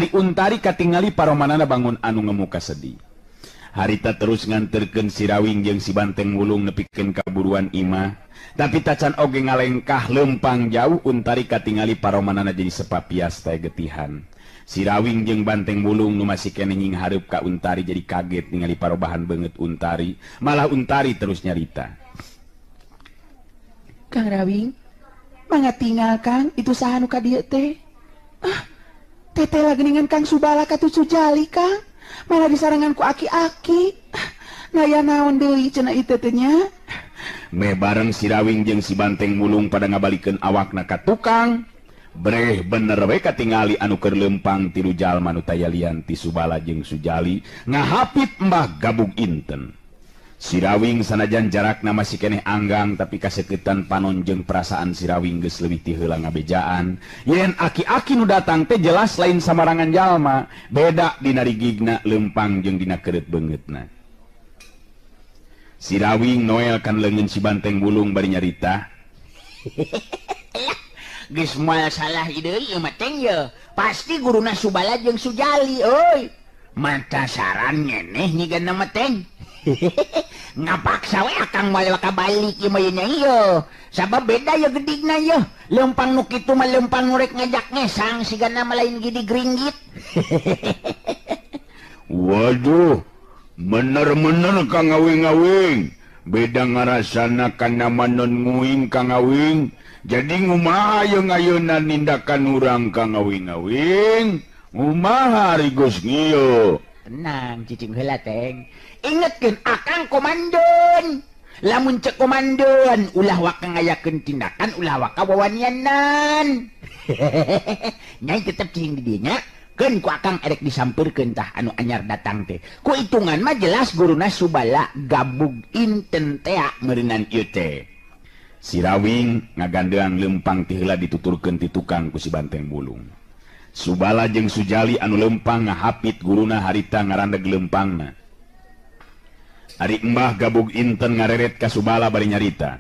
Ari Untari katingali paromanana bangun anu ngemuka sedih. Harita terus nganterkeun si Rawing jeung si Banteng Wulung nepikeun ka buruan imah. Tapi tacan oge ngalengkah lempang jauh Untari katingali paromanana jadi sepapias teh getihan. Si Rawing jeung Banteng Wulung nu masih keneh nyinghareup ka Untari jadi kaget ningali parobahan beungeut Untari. Malah Untari terus nyarita. Kang Rawing, mangga tinggal Kang, itu saha nu ka dieu teh? Ah, teteh lagi Kang Subala katuh Sujali Kang. Malah disarangan ku aki-aki. Ngaya naon deui cenah ieu teh nya. Meh bareng si Rawing jeung si Banteng Wulung pada ngabalikeun awakna ka tukang. Breh bener we katingali anu keur lempang tilu jalma nu tayalian ti Subala jeung Sujali ngahapit Mbah Gabug Inten. Si Rawing sanajan jarakna masih keneh anggang tapi kaseketan panon jeung perasaan si Rawing geus leuwih ti heula ngabejaan. Yen aki-aki nu datang teh jelas lain samarangan jalma, beda dina rigigna lempang jeung dina keureut beungeutna. Si Rawing noel kan leungeun si Banteng Wulung bari nyarita. Geus moal salah deui ieu mah teng ye. Pasti guruna Subala jeung Sujali euy. Mata saran nyeneh nyigana mah teng. Ngapaksa we akang moal kabalik ieu mah nya ieu. Sabab beda ye gedigna ye. Lempang nu kitu mah lempang nu rek ngajak ngesang sigana mah lain gidi gringgit. Waduh, bener-bener Kang Awing-awing. Beda ngarasana kana manon nguing Kang Awing. Jadi ngumaha yeung ayeuna nindakan urang Kang Awing-awing? Ngumaha ari geus ngieu? Tenang cicing heula teng. Ingetkeun akang komandan. Lamun cek komandan ulah waka ngayakeun tindakan ulah waka wawanianan. Nyai tetep cicing di dieu nya. Keun ku akang erek disampeurkeun tah anu anyar datang teh. Ku hitungan mah jelas guruna Subala Gabug Inten tea meureunan ieu teh. Si Rawing ngagandeang lempang ti heula dituturkeun ti tukang ku si Banteng Wulung. Subala jeung Sujali anu lempang ngahapit guruna harita ngarandeg lempangna. Ari Mbah Gabug Inten ngareret ka Subala bari nyarita.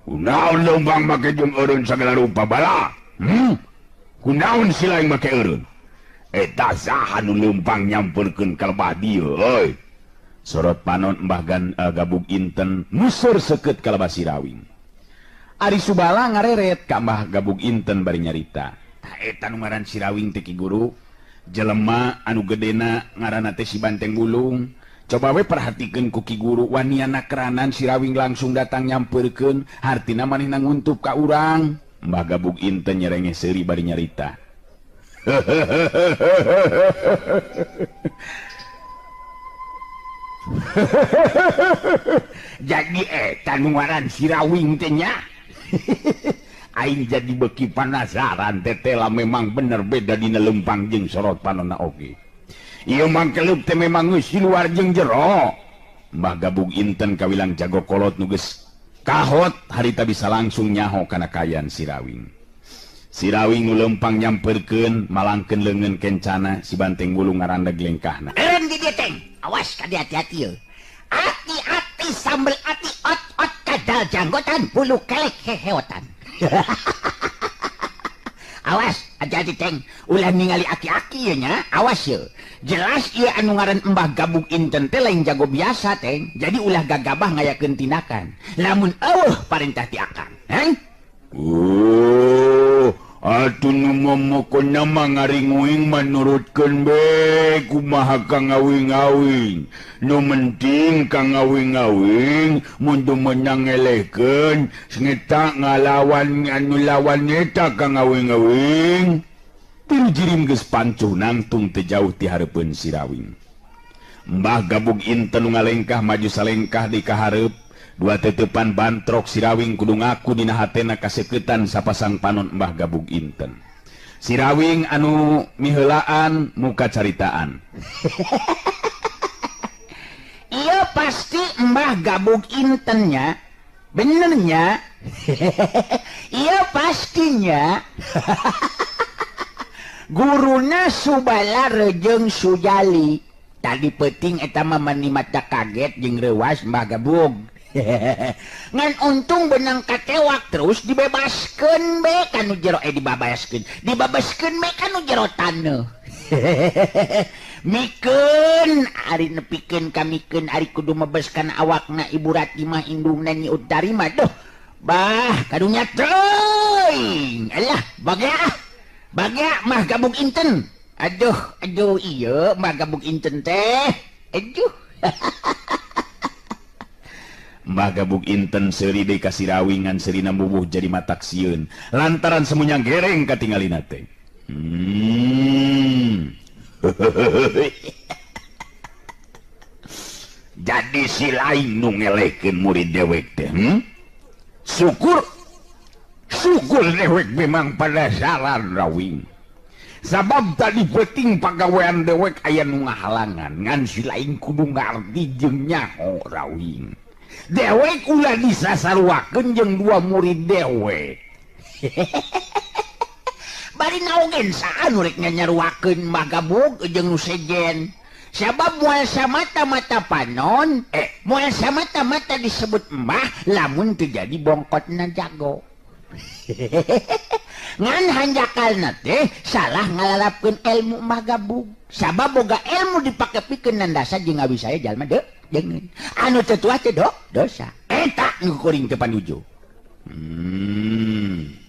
Kunaon lempang make jeung eureun sagala rupa bala? Kunaon sila yang make eureun? Eta saha nu lempang nyampeurkeun ka lebah dieu euy? Sorot panon Mbah Gabug Inten museur seukeut ka lebah si Rawing. Ari Subala ngareret ka Mbah Gabug Inten bari nyarita. Tah eta nu ngaran si Rawing teh Ki Guru, jelema anu gedena ngaranna teh si Banteng Wulung. Coba we perhatikeun ku Ki Guru waniana keranan si Rawing langsung datang nyampeurkeun, hartina manehna nguntup ka urang. Mbah Gabug Inten nyerengeh seuri bari nyarita. Jadi eta nu ngaran si Rawing teh nya. Aing jadi beki panasaran tetela memang bener beda dina lempang jeung sorot panonna oge. Ieu mangkeleup teh memang geus di luar jeung jero. Mbah Gabug Inten kawilang jago kolot nu geus kahot harita bisa langsung nyaho kana kayan si Rawing. Si Rawing nu lempang nyamperkeun malangkeun leungeun kencana si Banteng Wulung ngarandeg lengkahna. Eureun di dieu teng. Awas ka hati-hati ye. Ati-ati sambel ati ot-ot kadal janggotan bulu kelek heheotan. Awas hati-hati teng, ulah ningali aki-aki ye nya, awas ye. Jelas ieu anu ngaran Mbah Gabug Inten teh lain jago biasa teng. Jadi ulah gagabah ngayakeun tindakan. Lamun eueuh parentah ti akang. Heng? Oh, atuh nu momokona mah ngaringuing manurutkeun be kumaha Kang Awing-awing. Nu penting Kang Awing-awing mun teu meunang ngelehkeun sengeta ngalawan anu lawan eta Kang Awing-awing. Tilu jirim geus pancuh nangtung teu jauh ti hareupeun si Rawing. Mbah Gabug Inten nu ngalengkah maju salengkah di kahareup. Dua tetepan bantrok si Rawing kudu ngaku dina hatena kaseukeutan sapasang panon Mbah Gabug Inten. Si Rawing anu miheulaan muka caritaan. Iya pasti Mbah Gabug Intennya, benernya. Iya pastinya. Guruna Subala jeung Sujali. Tadi peuting eta mah mani mata kaget jeung reuwas Mbah Gabug. Ngan untung benang katewak terus dibebaskeun be kanu jero dibabaskeun. Dibabaskeun be kanu jero taneuh. Mikeun ari nepikeun kamikeun ari kudu mebeskan awakna Ibu Rati mah indungna Nyi Utari mah duh bah kadunya teuing. Alah bagea bagea mah gabung inten. Aduh aduh ieu mah gabung inten teh. Aduh. Mbah Gabug Inten seuri deui ka Sirawing ngan seurina bubuh jadi matak sieun lantaran semuanya gereng katingalina teh. Jadi si lain nu ngelehkeun murid dewek teh. Syukur syukur dewek memang pada saran Rawing. Sabab tadi penting pagawean dewek aya nu ngahalangan ngan si lain kudu ngarti jeung nyaho Rawing. Dewek ulah disasaruakeun jeung dua murid dewek. Bari naogen saha nu rek nyanyaruakeun Mbah Gabug jeung nu sejen. Sabab moal samata-mata panon, moal samata-mata disebut mbah lamun teu jadi bongkotna jago. Ngan hanjakalna teh salah ngalalapkeun ilmu Mbah Gabug. Sabab boga ilmu dipake pikeun nandasa jeung ngawisaya jalma deuk deungeun. Anu teu tuah teh dosa. Eta nu kuring teu panuju.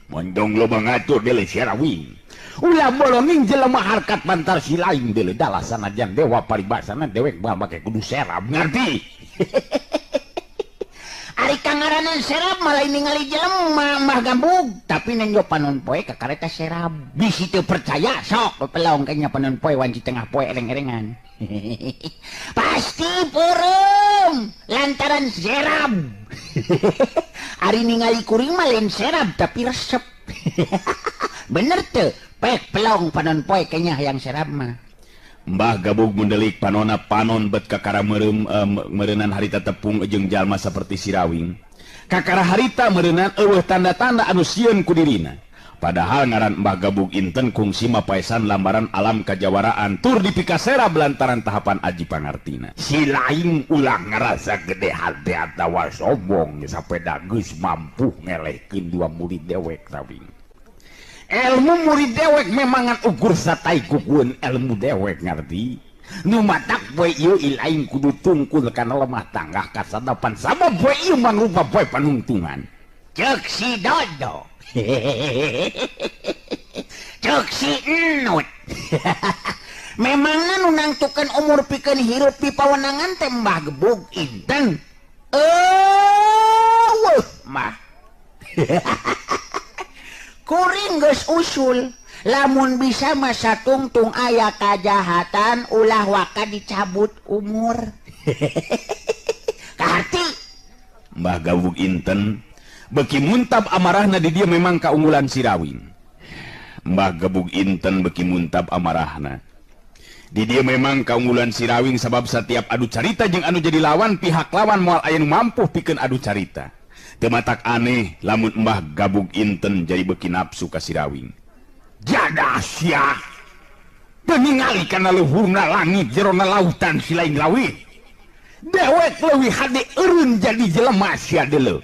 Mondong loba ngatur deuleu Sirawing. Ulah bolonging jelema harkat bantar si lain deuleu dalah sanajan dewa paribasana dewek moal make kudu serab ngarti. Ari kangaranan serab malah ningali jelema Mbah Gabug, tapi nenjo panon poe ka kareta serab. Bisi teu percaya sok pelong kayaknya panon poe wanci tengah poe ereng-erengan. Pasti peureum lantaran serab. Ari ningali kuring mah lain serab tapi resep. Bener teu? Pek pelong panon poe kayaknya hayang serab mah. Mbah Gabug mundelik panona panon bet kakara meureunan harita tepung jeung jalma saperti Sirawing. Kakara harita meureunan eueuh tanda-tanda anu sieun ku dirina. Padahal ngaran Mbah Gabug Inten kungsi mapaesan lambaran alam kajawaraan tur dipikasera belantaran tahapan aji pangartina. Si lain ulah ngarasa gede hati atawa sombong sapeda geus mampu ngelehkeun dua murid dewek Rawing. Ilmu murid dewek memangan ukur satai kukuan ilmu dewek ngerti. Nu matak poe ieu ilaing kudu tungkul kana lemah tanggah kasadapan sabab poe ieu mangrupa poe panungtungan. Ceuk si Dodo. Ceuk si Enut. Memangna nu nangtukeun umur pikeun hirup di pawenangan teh Mbah Gebug Inten. Eueuh mah. Kuring geus usul lamun bisa masa tungtung aya kajahatan ulah waka dicabut umur. Kaharti Mbah Gabug Inten beki muntab amarahna di dia memang kaunggulan Sirawing. Mbah Gabug Inten beki muntab amarahna di dia memang kaunggulan Sirawing sabab setiap adu carita jeung anu jadi lawan pihak lawan moal aya nu mampu pikeun adu carita. Teu matak aneh lamun Mbah Gabug Inten jadi beki nafsu ka Sirawing. Jadah sia. Teu ningali kana luhurna langit jerona lautan si lain lawih. Dewek leuwih hade eureun jadi jelema sia deuleu.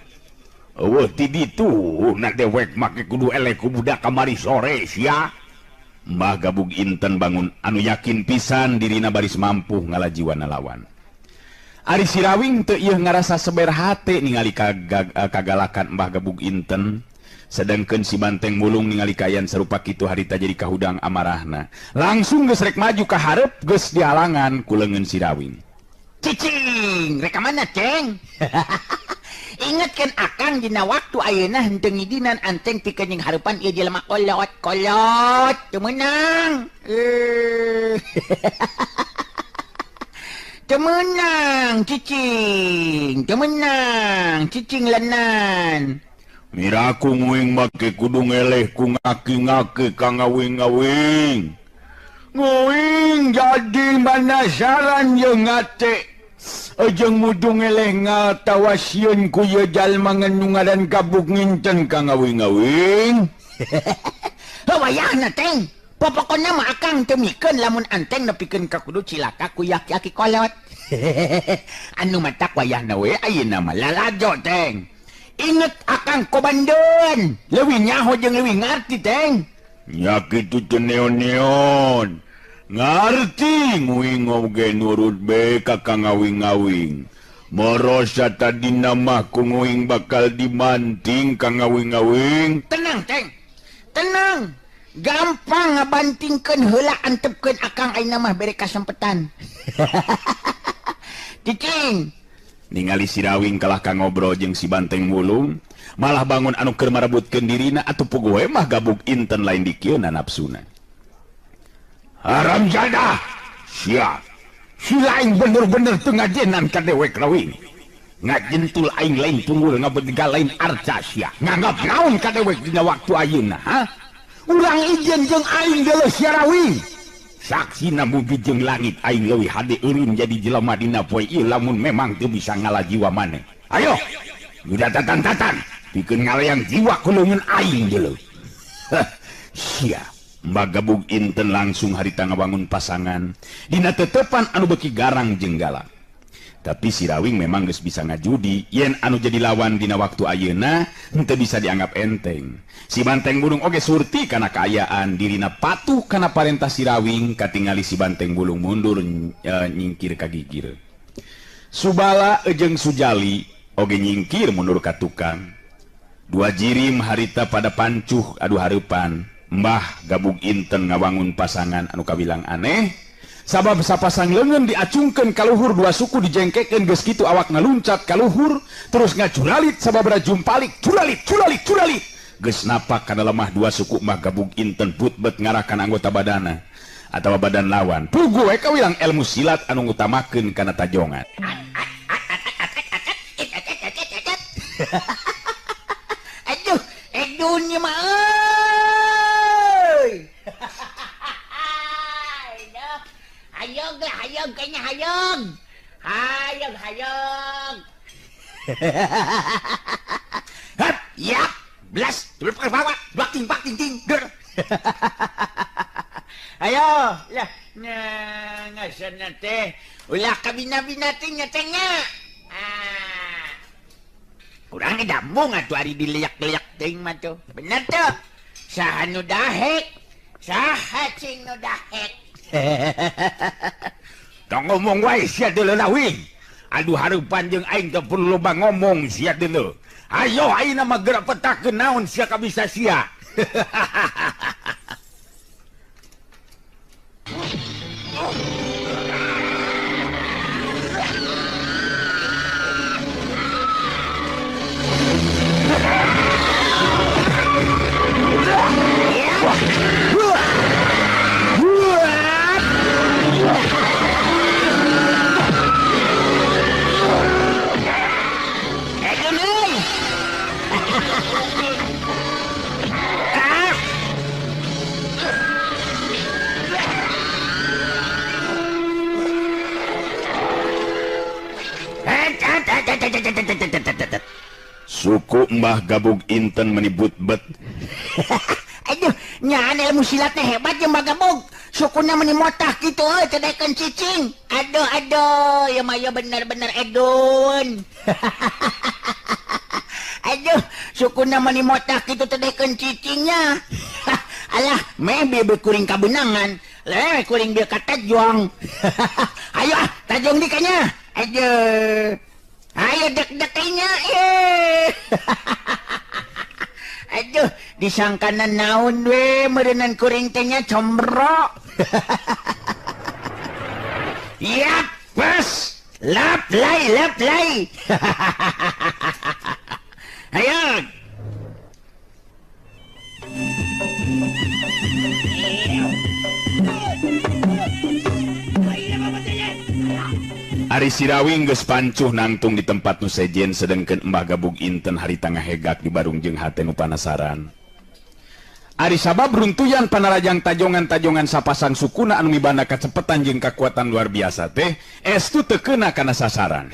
Eueuh ti ditu na dewek make kudu eleh ku budak kamari sore sia. Mbah Gabug Inten bangun anu yakin pisan dirina baris mampu ngalajiwana lawan. Ari Sirawing teu ieu ngarasa seber hate ningali kagalakan Mbah Gabug Inten. Sedangkeun si Banteng Mulung ningali kayan serupa kitu harita jadi kahudang amarahna. Langsung geus rek maju ka hareup geus dihalangan ku leungeun Sirawing. Cicing, rek ka mana, Ceng? Ingetkeun akang dina waktu ayeuna henteu ngidinan anteng pikeun jeung hareupan ieu jelema kolot-kolot teu meunang. Temenang cicing, temenang cicing lenan. Miraku nguing make kudu ngeleh ku ngaki-ngaki ka ngawing-ngawing. Nguing jadi manasaran jeung ngate. Jeung mudu ngeleh ngatawa sieun ku ieu jalma nu ngaran Gabug Nginten ka ngawing-ngawing. Wayahna teng. Pokoknya mah akang teu mikeun lamun anteng nepikeun ka kudu cilaka ku yaki-aki kolot. Anu matak wayahna we ayeuna mah lalajo teng. Inget akang komandan, leuwih nyaho jeung leuwih ngarti teng. Nya kitu teu neon-neon. Ngarti nguing oge nurut be ka Kang Awing-awing. Morosa tadina mah ku nguing bakal dimanting Kang Awing-awing. Tenang, Teng. Tenang. Gampang ngabantingkeun heula antepkeun akang ayeuna mah bere kasempetan. Cicing. Ningali si Rawing kalah ka ngobrol jeung si Banteng Wulung, malah bangun anu keur marebutkeun dirina atuh puguh we mah gabug inten lain dikieuna nafsuna. Haram jadah. Sia. Si lain bener-bener teu ngajenan ka dewek Rawing. Ngajentul aing lain tunggul ngabedegal lain arca sia. Nganggap naon ka dewek dina waktu ayeuna, ha? Urang ijen jeung aing deuleuh sia Rawing. Saksina bumi jeung langit aing leuwih hade eureun jadi jelema dina poe ieu lamun memang teu bisa ngalah jiwa maneh. Ayo, udah tatan-tatan pikeun ngaleang jiwa ku leungeun aing deuleuh. Sia, Mbah Gabug inten langsung harita ngabangun pasangan dina tetepan anu beuki garang jeung galak. Tapi si Rawing memang geus bisa ngajudi yen anu jadi lawan dina waktu ayeuna henteu bisa dianggap enteng. Si Banteng Bulung oge surti kana kaayaan dirina patuh kana parentah si Rawing katingali si Banteng Bulung mundur nyingkir ka gigir. Subala jeung Sujali oge nyingkir mundur ka tukang. Dua jirim harita pada pancuh adu hareupan. Mbah Gabug inten ngabangun pasangan anu kabilang aneh. Sabab sapasang leungeun diacungkeun kaluhur dua suku dijengkekeun geus kitu awak ngaluncat kaluhur terus ngacuralit sababra jumpalik curalit curalit curalit geus napak kana lemah dua suku Mbah Gabug inten putbet ngarahkan anggota badana atawa badan lawan. Puguh we kawilang ilmu silat anu ngutamakeun kana tajongan. Aduh, edun ieu mah euy. Hayog lah, hayog kayaknya hayog. Hayog, hayog. Hap, yap, belas, dua, dua, ting, pak, ting, ting, ger. Ayo, lah, ngasana teh. Ulah kabina-bina ting nyatanya. Ah. Kurang dambung atuh ari dileak-leak ting mah tuh. Bener tuh. Saha nu dahek? Saha cing nu dahek? Tong ngomong wae sia deuleu Rawing. Aduh hareupan jeung aing teu perlu loba ngomong sia deuleu. Ayo ayeuna mah geura petakeun naon sia kabisa sia. Suku Mbah Gabug inten menibut bet. Aduh, nyaan ilmu silatnya hebat ya Mbah Gabug. Sukuna meni motah gitu euy, teu daekeun cicing. Aduh aduh, ya mah ya bener-bener edun. Aduh, sukuna meni motah kitu teu daekeun cicingnya. Alah, meh bieu kuring kabeunangan. Leh kuring bieu ka tajong. Ayo ah, tajong di kanya. Aduh. Ayo dek-deknya eh. Aduh, disangkana naon we meureunnan kuring teh nya combro. Yap, bes. Lap lai, lap lai. Ayo. Ari Sirawing geus pancuh nangtung di tempat nu sejen sedengkeun Mbah Gabug inten harita ngahegak di barung jeung hate nu panasaran. Ari sabab runtuyan panarajang tajongan-tajongan sapasang sukuna anu mibanda kacepetan jeung kakuatan luar biasa teh estu teu keuna kana sasaran.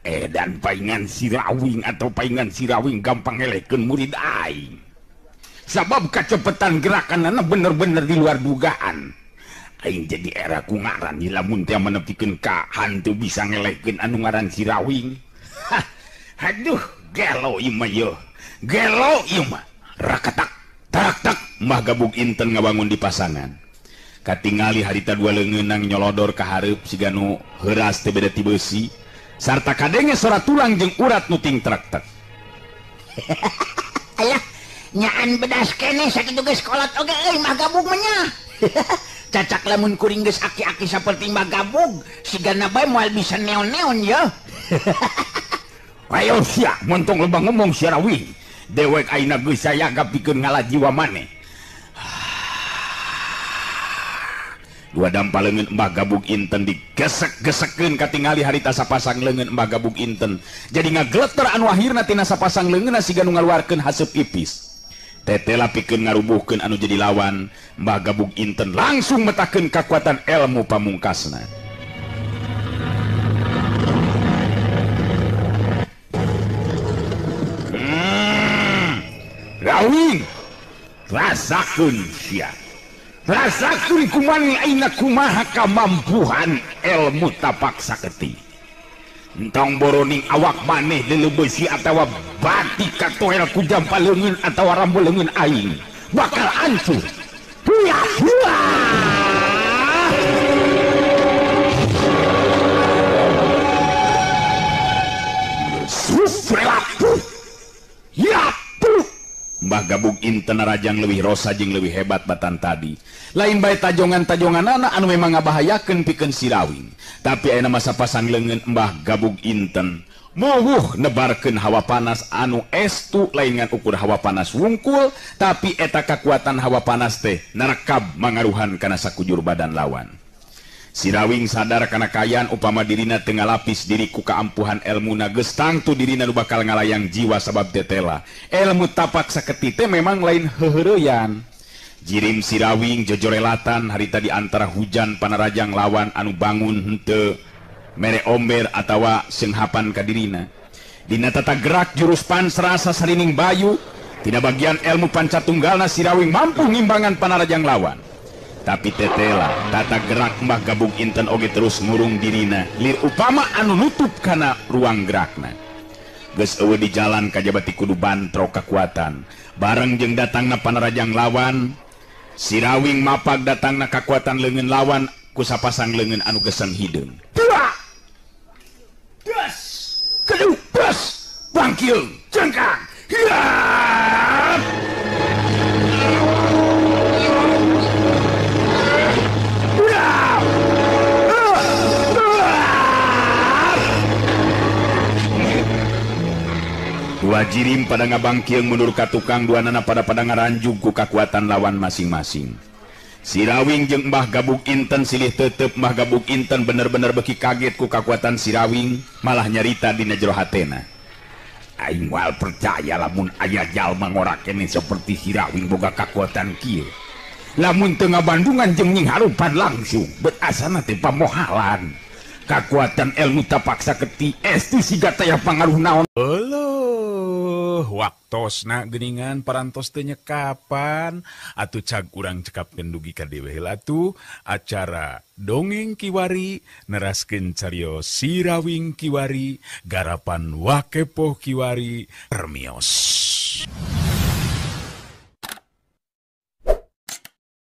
Dan paingan Sirawing atau paingan Sirawing gampang ngelehkeun murid aing. Sabab kacepetan gerakanana bener-bener di luar dugaan. Aing jadi era ku ngaran lamun teh menepikeun ka hantu bisa ngelehkeun anu ngaran Sirawing. Hah, aduh, gelo ieu mah yeuh. Gelo ieu mah. Rakatak, tarak tak, Mbah Gabug inten ngabangun di pasangan. Katingali harita dua leungeunang nyolodor ka hareup siga nu heuras teh beda ti beusi sarta kadenge sora tulang jeung urat nu ting trek-trek. Alah, nyaan bedas keneh sakitu geus kolot oge euy Mbah Gabug mah nya. Cacak lamun kuring geus aki-aki saperti Mbah Gabug, sigana bae moal bisa neon-neon ya. Ayo sia, montong loba ngomong sia Rawing. Dewek ayeuna geus sayaga pikeun ngala jiwa maneh. Dua dampa leungeun Mbah Gabug Inten digesek-gesekkeun katingali harita sapasang leungeun Mbah Gabug Inten. Jadi ngagleter anu akhirna tina sapasang leungeunna siga nu ngaluarkeun haseup ipis. Tetela pikeun ngarubuhkeun anu jadi lawan, Mbah Gabug Inten langsung metakeun kakuatan ilmu pamungkasna. Rawing, rasakeun sia. Rasakeun kumani aina kumaha kamampuhan ilmu tapak saketi. Entong boroning awak maneh lelebeusi atawa bati katoel ku jampa leungeun atawa rambu leungeun aing bakal hancur. Huya huya. Susrelapu. Ya. Mbah Gabug Inten rajang leuwih rosa jeung leuwih hebat batan tadi. Lain bae tajongan-tajonganana anu memang ngabahayakeun pikeun si Rawing. Tapi ayeuna masa pasang leungeun Mbah Gabug Inten muwuh nebarkeun hawa panas anu estu lain ngan ukur hawa panas wungkul, tapi eta kakuatan hawa panas teh narekab mangaruhan kana sakujur badan lawan. Si Rawing sadar kana kaayaan upama dirina teu ngalapis diri ku kaampuhan elmuna geus tangtu dirina nu bakal ngalayang jiwa sabab tetela. Elmu tapak saketi teh memang lain heuheureyan. Jirim si Rawing jojorelatan harita di antara hujan panarajang lawan anu bangun henteu mere omber atawa seunghapan ka dirina. Dina tata gerak jurus pansrasa sarining bayu, tina bagian elmu pancatunggalna si Rawing mampu ngimbangan panarajang lawan. Tapi tetela tata gerak Mbah Gabug Inten oge terus ngurung dirina lir upama anu nutup kana ruang gerakna. Geus eueuh di jalan kajabati kudu bantro kakuatan. Bareng jeung datangna panarajang lawan, si Rawing mapag datangna kakuatan leungeun lawan ku sapasang leungeun anu geseng hideung. Dua! Das! Kedua! Das! Bangkil! Cengkang! Hiap! Dua jirim pada ngabangkieng mundur ka tukang, dua nana pada pada ngaranjug ku kakuatan lawan masing-masing. Si Rawing jeung Mbah Gabug Inten silih tetep. Mbah Gabug Inten bener-bener beki kaget ku kakuatan si Rawing, malah nyarita dina jero hatena. Aing moal percaya lamun aya jalma ngora keneh seperti si Rawing boga kakuatan kieu. Lamun teu ngabandungan jeung nying harupan langsung, bet asana teh pamohalan. Kakuatan ilmu tapak saketi estu siga taya pangaruh naon. Waktosna geuningan parantos teh nyekapan atuh cag urang cekapkeun dugi ka dewe heula atuh acara dongeng kiwari neraskeun carios Si Rawing kiwari garapan Wakepoh kiwari permios.